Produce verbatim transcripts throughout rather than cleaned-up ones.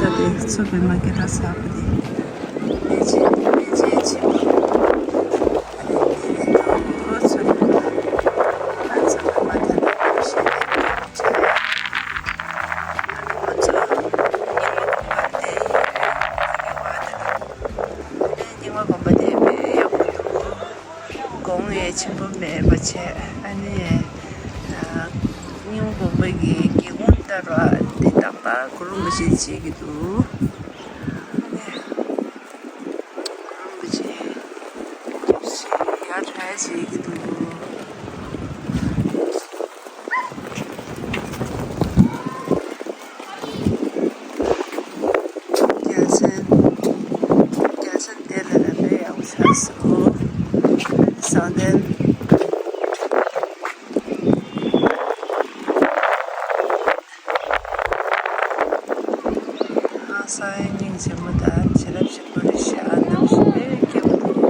ད་དེ་མཚོ་པདྨ་གི་གྲྭ་ཚང་པ་དེ། མེ་ལྕེ་མེ་ལྕེ་ཆེན་པོ། ཨ་ནི་དེ་རིང་དང་ལོ་མཚོ་པདྨ། ཨ་མཚོ་པདྨ་ད་ལྟ་ཞལ་འདེབས་བྱས། ཨ་ནི་ང་ཚོ་རྙིང་མ་དགོན་པ་དེ་ཡིན་རེད། རྙིང་མ་དེ་ལ། ཨ་ནི་རྙིང་མ་དགོན་པ་དེ་དཔེ་ཡག་པོ་འདུག་གོང་ཡང་ཆེན་པོ་མེད་པ་བྱས། ཨ་ནི་ཨ་རྙིང་མ་དགོན་པ་གི་སྒེའུ་ཁུང་ལྟར་བ་དེ་དག་པ་གུ་རུ་མི་ཤེས་བྱེད་ཀྱི་འདུག་ཨ་ནི་གུ་རུ་མི་ཤེས་ཡར་ཧྲལ་བྱེད་ཀྱི་འདུག་རྒྱལ་མཚན། རྒྱལ་མཚན་དེ་ལ་ར་དཔེ་ཡག་པོ་ཆགས་སོང་། བསམ་གཏན། ཨ་ས་ཡ་སྙིང་རྗེ་མོ་དང་བྱིན་རླབས་ཆེན་པོ་རེད་ཤག་གནམ་གཤིས་དཔེ་སྐྱིད་པོ་འདུག་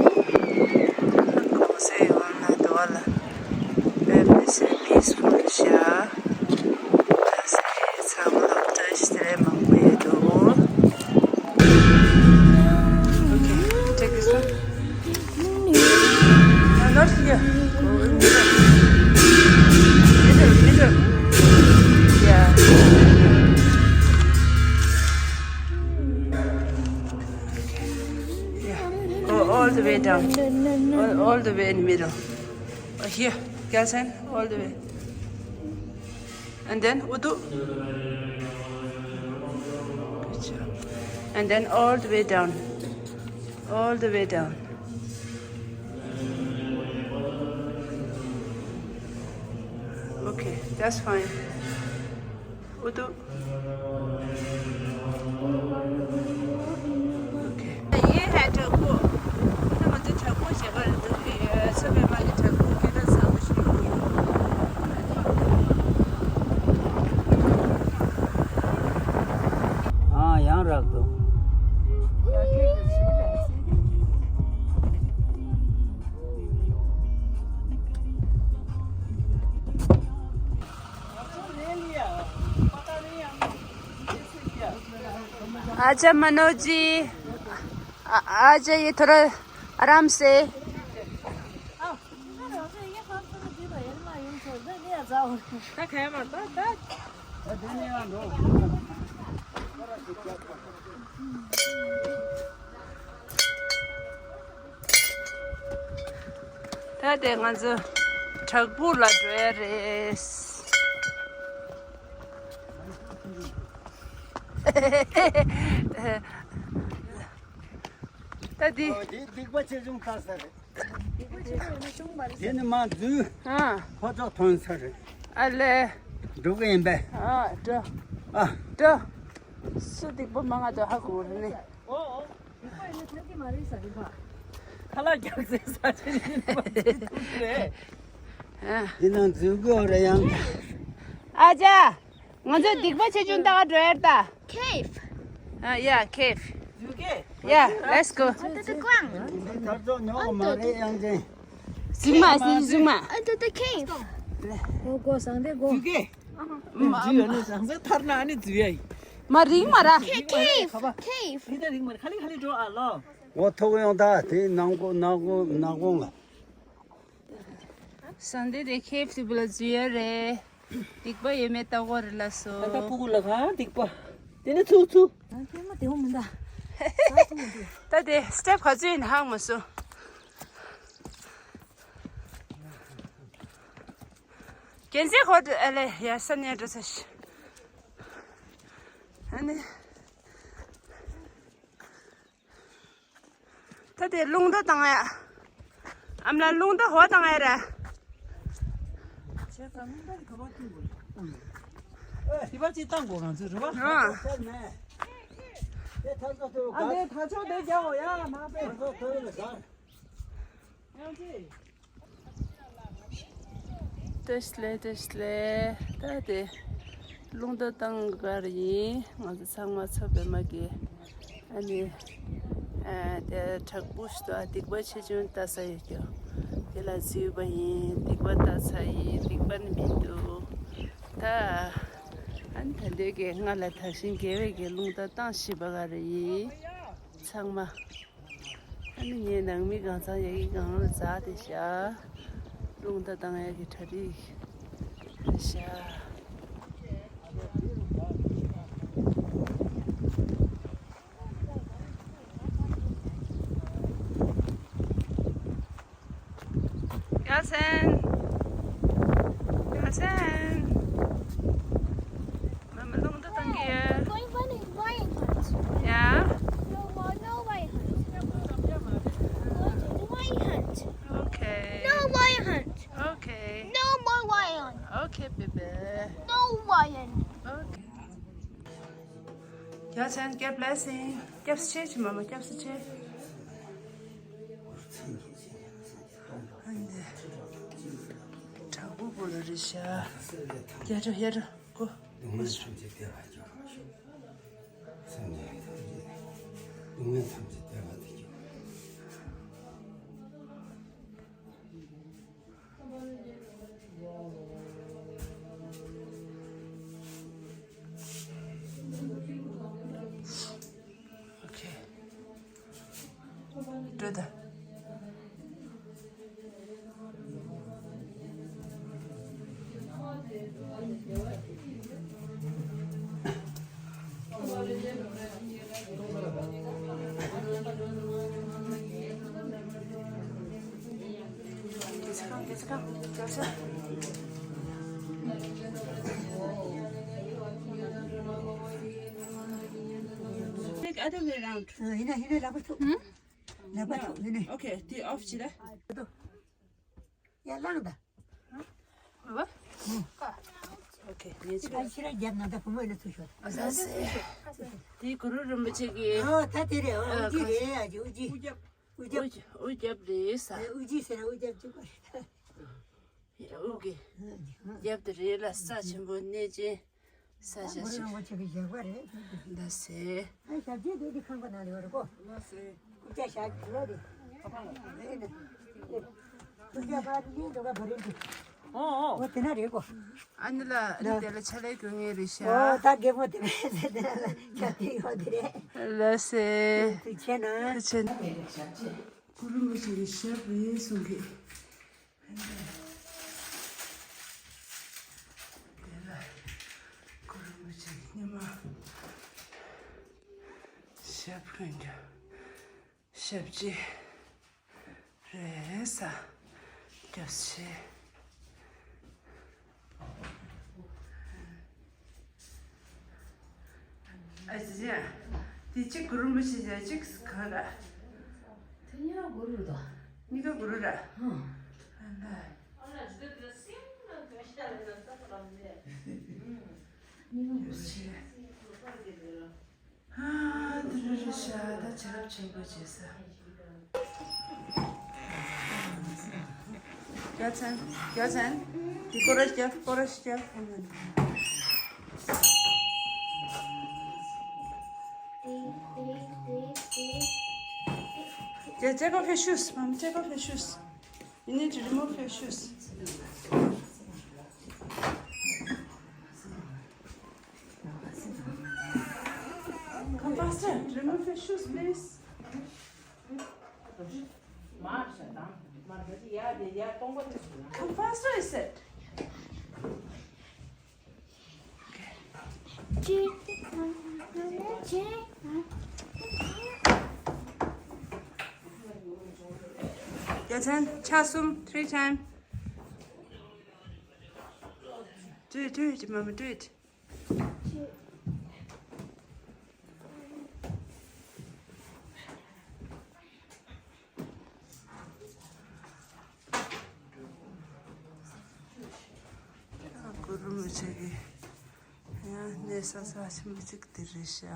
གུང་སེང་ཡོང་ན་དུ་བ་ལ་དཔེ་མི་སྲིད་པིས་ཕུལ་རེད་ཤག་ད་སེ་ཚང་མ་ལ་བཀྲ་ཤིས་བདེ་ལེགས་མང་པོ་ཡོད་འདུག Okay, take this one. No, not here. Go in middle. Middle, middle. Yeah. Yeah. Go all the way down. All, all the way in middle. Uh, here, Gelsen, all the way. And then Udu. Good job. And then all the way down. All the way down. Okay, that's fine. Udu. Okay. ཡིན་ཧ་དྲག་པོ། ད་ང་ཚོ་དྲག་པོ་ཞེ་དགའ་རེད་འདུག་མཚོ་པདྨ་གི་དྲག་པོ་སྐད་གྲགས་ཚ་པོ་ཞིག་ཡོད། ཨ་ཡང་རག་འདུག आजा मनोज जी, आ- आजा, ये थोड़ा आराम से। ད་དེ་ང་ཚོ་བྲག་ཕུག་ལ་འགྲོ་ཡ་རེད། ད་དེ། ཨོ། དེ་སྡིག་པ་ཆེ་ཆུང་ལྟ་ས་རེད། དེ་ནི་མ་འཛུལ། ཨ། ཕོ་ཚོགས་ཐོན་ས་རེད། ཨ་ལེ། འགྲོ་གི་ཡིན་པས། ཨ། འགྲོ། ཨ། འགྲོ། སུ་སྡིག་པ་མང་ང་དོ་ཧ་གོ་རེད་ནི། ཨོ་ཨོ། སྡིག་པ་ཡིན་ན་ཐར་གྱི་མ་རེད་ས་རེད་པ། ཁ་ལག་རྒྱག་སའི་ས་ཆ་ཡིན་པ་འཛུལ་ཐུབ་རེད། ཨ། དེ་ནང་འཛུལ་དགོས་རེད་ཡང་། ཨ་ཅག་ང་ཚོ་སྡིག་པ་ཆེ་ཆུང་ལྟ་ག་འགྲོ་ཡར་ད། Cave. Uh, yeah, cave. You cave? Yeah, let's go. Under the ground. འདི་ཐར་ཚོ་ཉོ་མ་རེད་ཡང་ཅན། Zoom out, see, zoom out. Under the cave. Go, go, ཟངས་དེ་go. You cave. འཇུ་ཡོད་ནི་ཟངས་ཟངས་ཐར་ན་ཨ་ནི་འཇུ་ཡ་ཡིན། མ་རིང་མ་ར། Ca- cave, cave. འདི་ད་རིང་མ་རེད། ཁ་ལི་ཁ་ལི་འགྲོ་ཨ་ལོ། འོ་ཐོག་ཡོང་ད་དེ་ནང་སྒོ་ནང་སྒོ་ནང་སྒོ་ལ། སང་དེ་དེ་ཁེབ་སི་བུ་ལ་འཛུལ་ཡ་རེད། སྡིག་པ་ཡོད་མེད་ལྟ་དགོས་རེད་ལ་སོ། ད་ལྟ་ཕྲུ་གུ་ལ་གང་སྡིག་པ། དེ་ནས་ཚུགས་ཚུགས། ཨ་ཁྱོད་མ་དེ་འོང་མི་འདའ། ད་དེ་སི་ཊེབ་ག་ཚོད་ཡིན་ཧང་མ་སོ། གན་སེ་ཧོ་ཨ་ལེ་ཡ་ས་ནས་འགྲོ་ས་ཤི། ཨ་ནི། ད་དེ་རླུང་རྟ་བཏང་ཡ། ཨ་མ་ལགས་རླུང་རྟ་ཧོ་བཏང་ཡ་ར། བྱས་ཙང་རླུང་རྟ་གི་ག་པར་བཏུང་དགོས། དེ་པར་ཅིག་བཏང་དགོས་ང་ཚོས་རེད་བ། ཨ། ཨ་དེ་ད་ཆོག་དེ་རྒྱག་འོ་ཡ་མ་པས། ཡང་ཅི། བཀྲ་ཤིས་བདེ་ལེགས། བཀྲ་ཤིས་བདེ་ལེགས། ད་དེ་རླུང་རྟ་བཏང་གར་ཡིན། ང་ཚོ་ཚང་མ་མཚོ་པདྨ་གི་ཨ་ནི་ཨ་དེ་བྲག་ཕུག་ཞིག་ཏུ་སྡིག་པ་ཆེ་ཆུང་ལྟ་ས་ཡོད་ཀྱང་དེ་ལ་འཛུལ་བ་ཡིན། སྡིག་པ་ལྟ་ས་ཡིན། སྡིག་པ་ནི་མི་འདུག་ད་ ཨ་ནི་ད་ལྟའི་གི་ང་ལ་དག་ཞིང་དགེ་བའི་གི་རླུང་རྟ་བཏང་ཤི་བ་ག་རེ་ཡིན། ཚང་མ། ཨ་ནི་ངའི་ནང་མི་གང་ཚང་ཡ་གི་གང་ལ་འཛག་དེ་ཤ། རླུང་རྟ་བཏང་ཡ་གི་གྲ་སྒྲིག་དེ་ཤ། ཡ་སེན། ཡ་སེན། མ་མ་རླུང་རྟ་བཏང་གི་ཡོད། Going for a lion hunt. Yeah? No, no, no lion hunt. Lion hunt. Okay. No lion hunt. Okay. No more lion. Okay, baby. No lion. Okay. ཡ་སེན། Get blessing. སྐྱབས་སུ་མཆི། མ་མ་སྐྱབས་སུ་མཆི། ཨ་འདི། དྲག་པོ་པོ་ལ་རེད་ཤག་ཡ་དྲ་ཡ་དྲ་ཀོ། སྡུག་བསྔལ་ཐམས་ཅད་བདེ་བར་གྱུར། སེམས་ཅན་ཐམས་ཅད་སྡུག་བསྔལ་ཐམས་ཅད་བདེ་བར་དུ་གྱུར། ཨོ་ཁེ། འགྲོ་ད། Take other way around. ཡིན་ན་ཡིན་ན་ལག་པ་ཐུག་ལག་པ་ཐུག་ཡིན་ན། ཨོ་ཁེ། དེ་ཨོཕ་བྱེད་ད། ཡ་ལངས་ད། ཨོ་ཁེ། ངས་ཨ་ཕྱི་ར་རྒྱབ་ན་ད་བུ་མོ་ཡིན་ན་ཚུར་ཤོག་ཨ་ཟེ། དེ་གུ་རུ་རིན་པོ་ཆེ་གི། ཨོ་ད་དེ་རེད། ཨོ་ཨ་དབུ་རྒྱབ་རེད། ཨ་ཅེ་དབུ་རྒྱབ། དབུ་རྒྱབ། དབུ་རྒྱབ་རེད་ས། དབུ་རྒྱབ་ཟེར་ན་དབུ་རྒྱབ་ཅིག་པ་རེད། དབུ་གི་རྒྱབ་དེ་རེད་ལ། ས་ཆེན་པོ་གནས་ཆེན་ས་ཆ་ཞིག་ད་སེ། ཨ་ཞབས་རྗེས་དེ་དེ་ཁང་པ་ནང་ལ་ཡོད་རེད་གོ། སྐུ་ཅག་ཞག་གི་ལོ་རེད། སྐུ་ཅག་པ་རེད་འདུག་ག་བ་རེད་འདུག་ཨོ་ཨོ། ཨོ་དེ་ན་རེད་གོ། ཨ་ནི་ལ་ཨ་ནི་དེ་ལ་ཆ་ལས་དགོས་ངེས་རེད་ཤག་ཨོ་ད་རྒན་མོ་དེ་མེད་ཟེར་དེ་ན་ལ་ཆ་དེ་ཡོད་དེ་རེད། ལ་སེ། དེ་ཆེ་ན། དེ་ཆེ་ན། གུ་རུ་མི་ཆེ་གི་ཞབས་རེད་གསུང་གི། དེ་ལ་གུ་རུ་མི་ཆེ་གི་ཉི་མ་ཞབས་ཀྱི་ཞབས་རྗེས་རེད་ས། སྐྱབས་ཆེ། ཨ་ཅེ་ཅེ། དེ་གཅིག་གུ་རུ་མི་ཆེ་ཅེ་གཅིག་ག་ར། དེ་གཉིས་ཀ་གུ་རུ་རེད་དོ། གཉིས་ཀ་གུ་རུ་ར། ཧང་། ཨ་ན། གཉིས་ཀ་གུ་རུ་ཆེ། ཨ་དེ་རེད་རེད་ཤག་ད་བྱ་རབས་ཆེན་པོ་བྱེད་ས། རྒྱལ་མཚན། རྒྱལ་མཚན། འདི་སྐོར་ར་རྒྱབ། སྐོར་ར་རྒྱབ། Take, take, take, take. Take, take off your shoes, mom. Take off your shoes. You need to remove your shoes. Come faster. Remove your shoes, please. Come faster, I said. རྒྱལ་མཚན་ཕྱག་གསུམ། three time. Do it, do it, mama, do it. གུ་རུ་མི་ཆེ་གི་ཡང་གནས་ས་ས་ཆེན་པོ་གཅིག་དེ་རེད་ཤག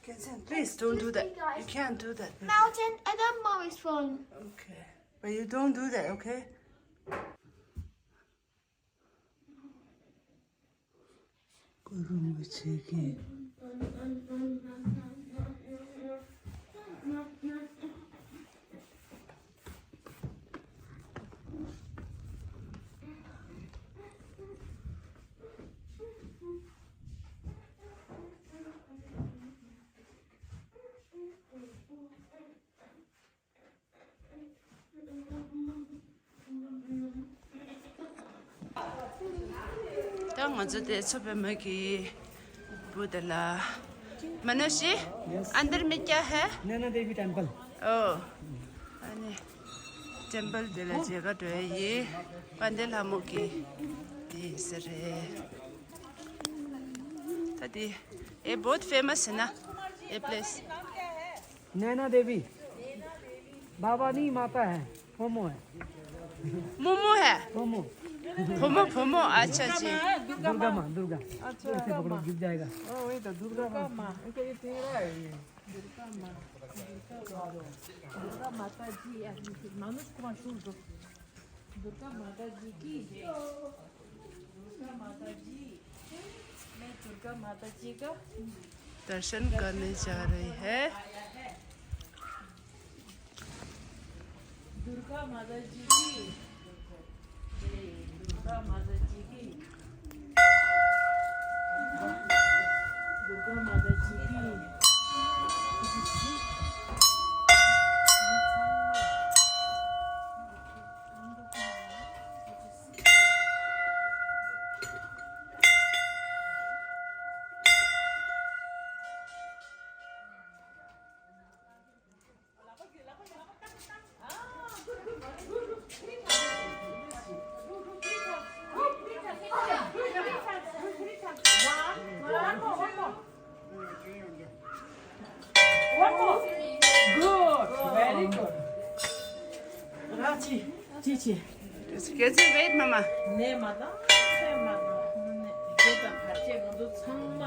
Kensen, please don't do that. You can't do that. Mountain, I love Maui's phone. Okay. But you don't do that, okay? ད་ང་ཚོ་དེ་མཚོ་པདྨ་གི་བུ་དེ་ལ། Manush ji, अंदर में क्या है? नैना देवी टेम्पल। ओ, अने टेम्पल དེ་ལ་མཇལ་ག་འགྲོ་ཡི། དཔལ་ལྡན་ལྷ་མོ་གི་དེ་ཟེར་རེད། ད་དེ་ཨེ་बहुत फेमस है ना ये प्लेस? नैना देवी। बाबा नहीं, माता है। मोमो है। मोमो है। मोमो। भोमो, भोमो, अच्छा जी। दुर्गा माँ, दुर्गा। अच्छा। ऐसे पकड़ो, गिर जाएगा। ओ, वही तो दुर्गा माँ। दुर्गा माँ। दुर्गा माँ। दुर्गा माता जी, मानुष कुमार सूर दो। दुर्गा माता जी की जय। दुर्गा माता जी। मैं दुर्गा माता जी का दर्शन करने जा रही है। दुर्गा माता जी की जय। दुर्गा माता जी की। दुर्गा माता जी की। One more, one more. One more. Good. Very good. Rachi, Chichi. Just get it right, Mama. ནས་མ་དང་ཚད་མ་དང་ནས་དེ་དང་ཁ་ཆེ་ང་ཚོ་ཚང་མ།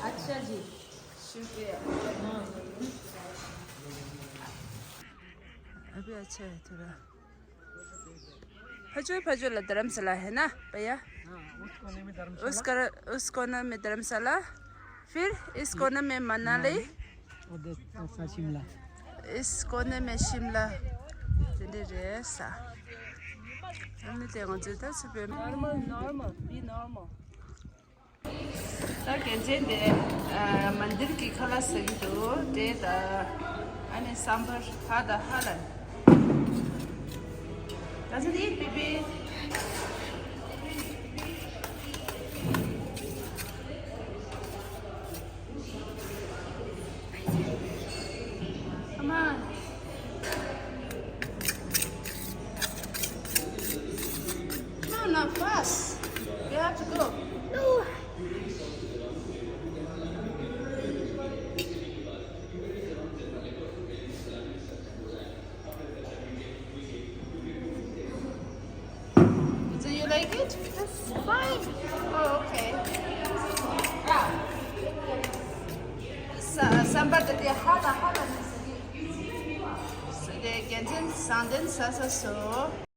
अच्छा जी, शुक्रिया। हाँ। अभी अच्छा है थोड़ा। ཕར་ཕྱོགས་ཕར་ཕྱོགས་ལ་धर्मशाला है ना भैया? हाँ, उस कोने में धर्मशाला। उस कर, उस कोने में धर्मशाला, फिर इस कोने में मनाली। उधर, अच्छा, शिमला। इस कोने में शिमला। དེ་འདྲ་རེད་ས། ཨ་ནི་དེ་ང་ཚོས་ད་ཚུད་པའི། Normal, normal, be normal. ད་རྒན་ཆེན་དེ་ཨ་མན་དིར་གྱི་ཁ་ལག་ཟ་གི་འདུག་འབྲས་དང་ཨ་ནི་སམ་བར་ཧ་དང་ཧ་ལན། Doesn't eat, baby. Come on. No, no, fast. You have to go. No. So you like it? It's fine. Oh, okay. Sa- sambar དེ་དེ་ཧ་ལ་ཧ་ལ་ནི་ཟེར་གི། ཟེར་དེ་རྒྱལ་མཚན་བཟང་ལྡན་ཟ་ས་སོ།